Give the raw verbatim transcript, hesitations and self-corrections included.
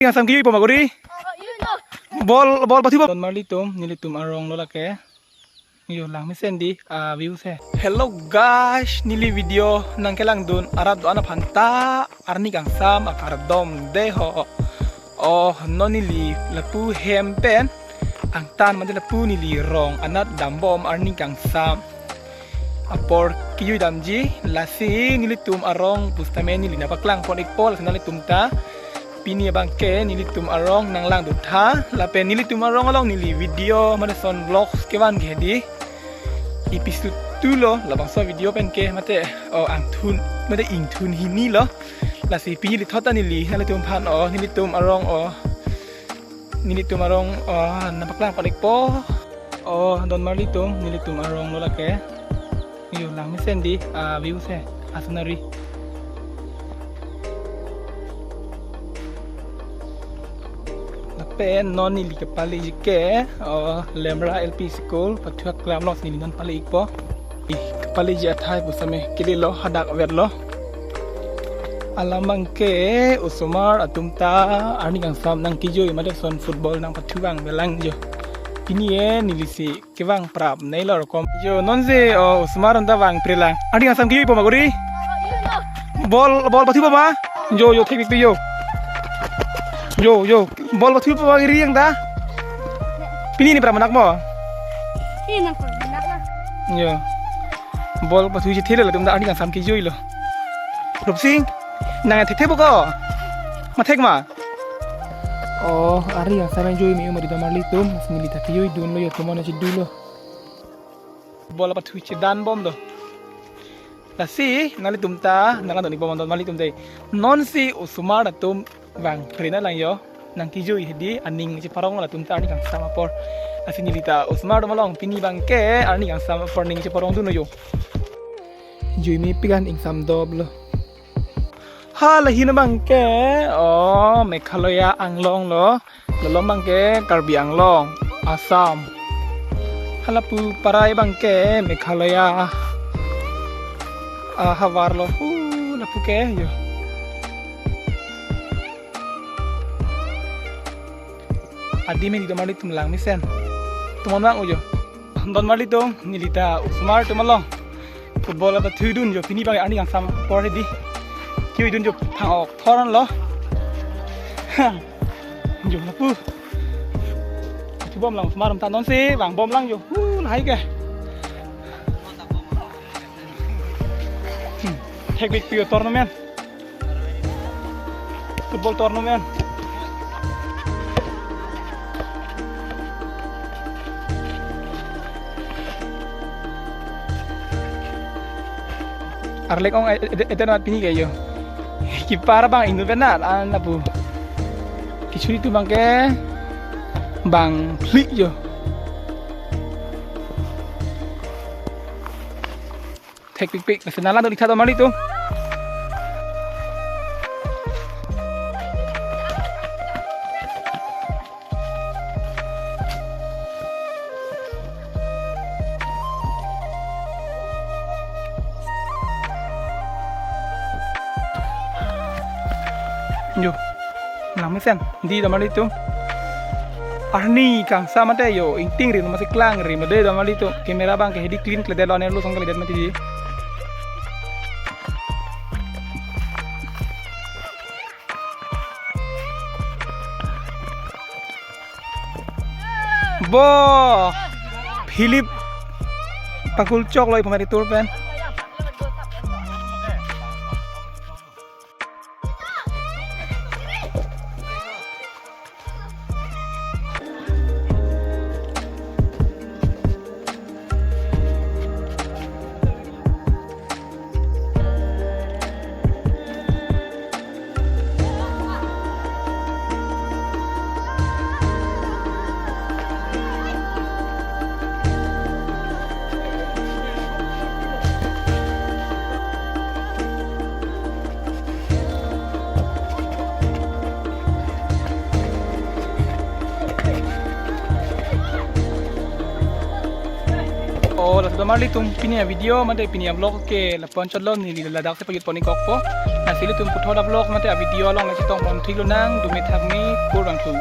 Yang sam kiyoi poma guri. Ball, ball pathu poma. Don marli atum, nelitum arong lo lake. Yo, langmesen dei, ah, view si. Hello guys, neli video nangkelangdun arat do-an aphan ta arni kangsam akardom dei ho. Oh, non neli lapu hem pen angtan mate lapu neli rong anat dambom arni kangsam apor kiyoi damji, lasi nelitum arong pusitame neli nangpaklang pon-ikpo, lasi nanglitum ta pini abangke nelitum arong nanglangdun tha, lapen nelitum arong along neli video mate son vlogs kevan ke dei. Episode two lo, labangso video pen ke mate, oh, angthun, mate ingthun hini lo. Lasi pini lithot ta neli nanglitum aphan, oh, nelitum arong, oh, nelitum arong, oh, nangpaklang pon-ikpo. Oh, don marli atum, nelitum arong lo lake. Yo, langmesen dei, ah, view si, ah, scenery. Lapen non neli kepaleji ke, oh, Lemra L P School, pathu aklam lo, neli non pale-ikpo. Ih, kepaleji athai pusitame kelelo, hadak vetlo. Alam abangke osomar atum ta arni kangsam nangkijoi mate son football nangpathu abang velang jo. Pini e neli si kevang prap nei lo rokom. Yo, non si, oh, osomar atum ta vangpre lang. Arni kangsam kiyoi poma guri. Ball, ball pathu poma. Yo, yo, thekpik pi yo. Yo, yo, ball pathu poma guri yang ta. Pini ne prap manak mo. Pini nang prap manak lah. Yo. Ball pathu si thele latum ta arni kangsam kiyoi lo. Rupsing, nang thekthe bo ko? Mathek ma? Oh, arni kangsam joi me umari don marli atum, neli ta kiyoidun lo yo, tomon si dun lo. Ball pathu chedan bom do. Lasi nanglitum ta nanglang dun-ikbom don marli atum dei. Non si osomar atum vangpre nanglang yo, nangkijoi hedi aning cheparong latum ta arni kangsam apor. Lasi neli ta osomar atum along pini abangke arni kangsam apor ning cheparongdun lo yo. Joi me pikan ingsam dop lo. Ha, lahei abangke, oh, Meghalaya Anglong lo. Lolong abangke Karbi Anglong, Assam. Halapu parai abangke Meghalaya, ah, havar lo. Hu, lapu ke yo. Adim hini don marli atum, langmesen. Tomon vang-o yo. Don marli atum, neli ta osomar atum along football pathu dun yo, pini abang arni kangsam apor hedi. Kiyoidun yo, phang-ok thor an lo. Yo lapu. Thubom lang osomar atum ta, non si vangbom lang yo. Hu, lahai ke. Hmm. Thekpik pi yo tournament. Football tournament. Arlek ong e-, e-, ete nat pini ke yo. Keeper abang inut penat an lapu. Kechuri atum abangke bang phlik yo. Thekpikpik, lasi nanglang dun-ik tha don marli atum. Yo. Langmesen dei don marli atum. Arni kangsam mate yo, ingting ri masi klang ri mate don marli atum. Camera abangke hedi clean kledetlo, anerlo song kledetlo mati dei. Bo! Philip pakulchok lo ipamari tour pen. Osomar, ilitum pini a-video mate pini a-vlog ke lapu-an chotlo, neli ladak si pajut pon-ik kokpo. Lasi ilitum puthot a-vlog mate a-video along chetong pon thik lonang, dome thakme, kurvangthu.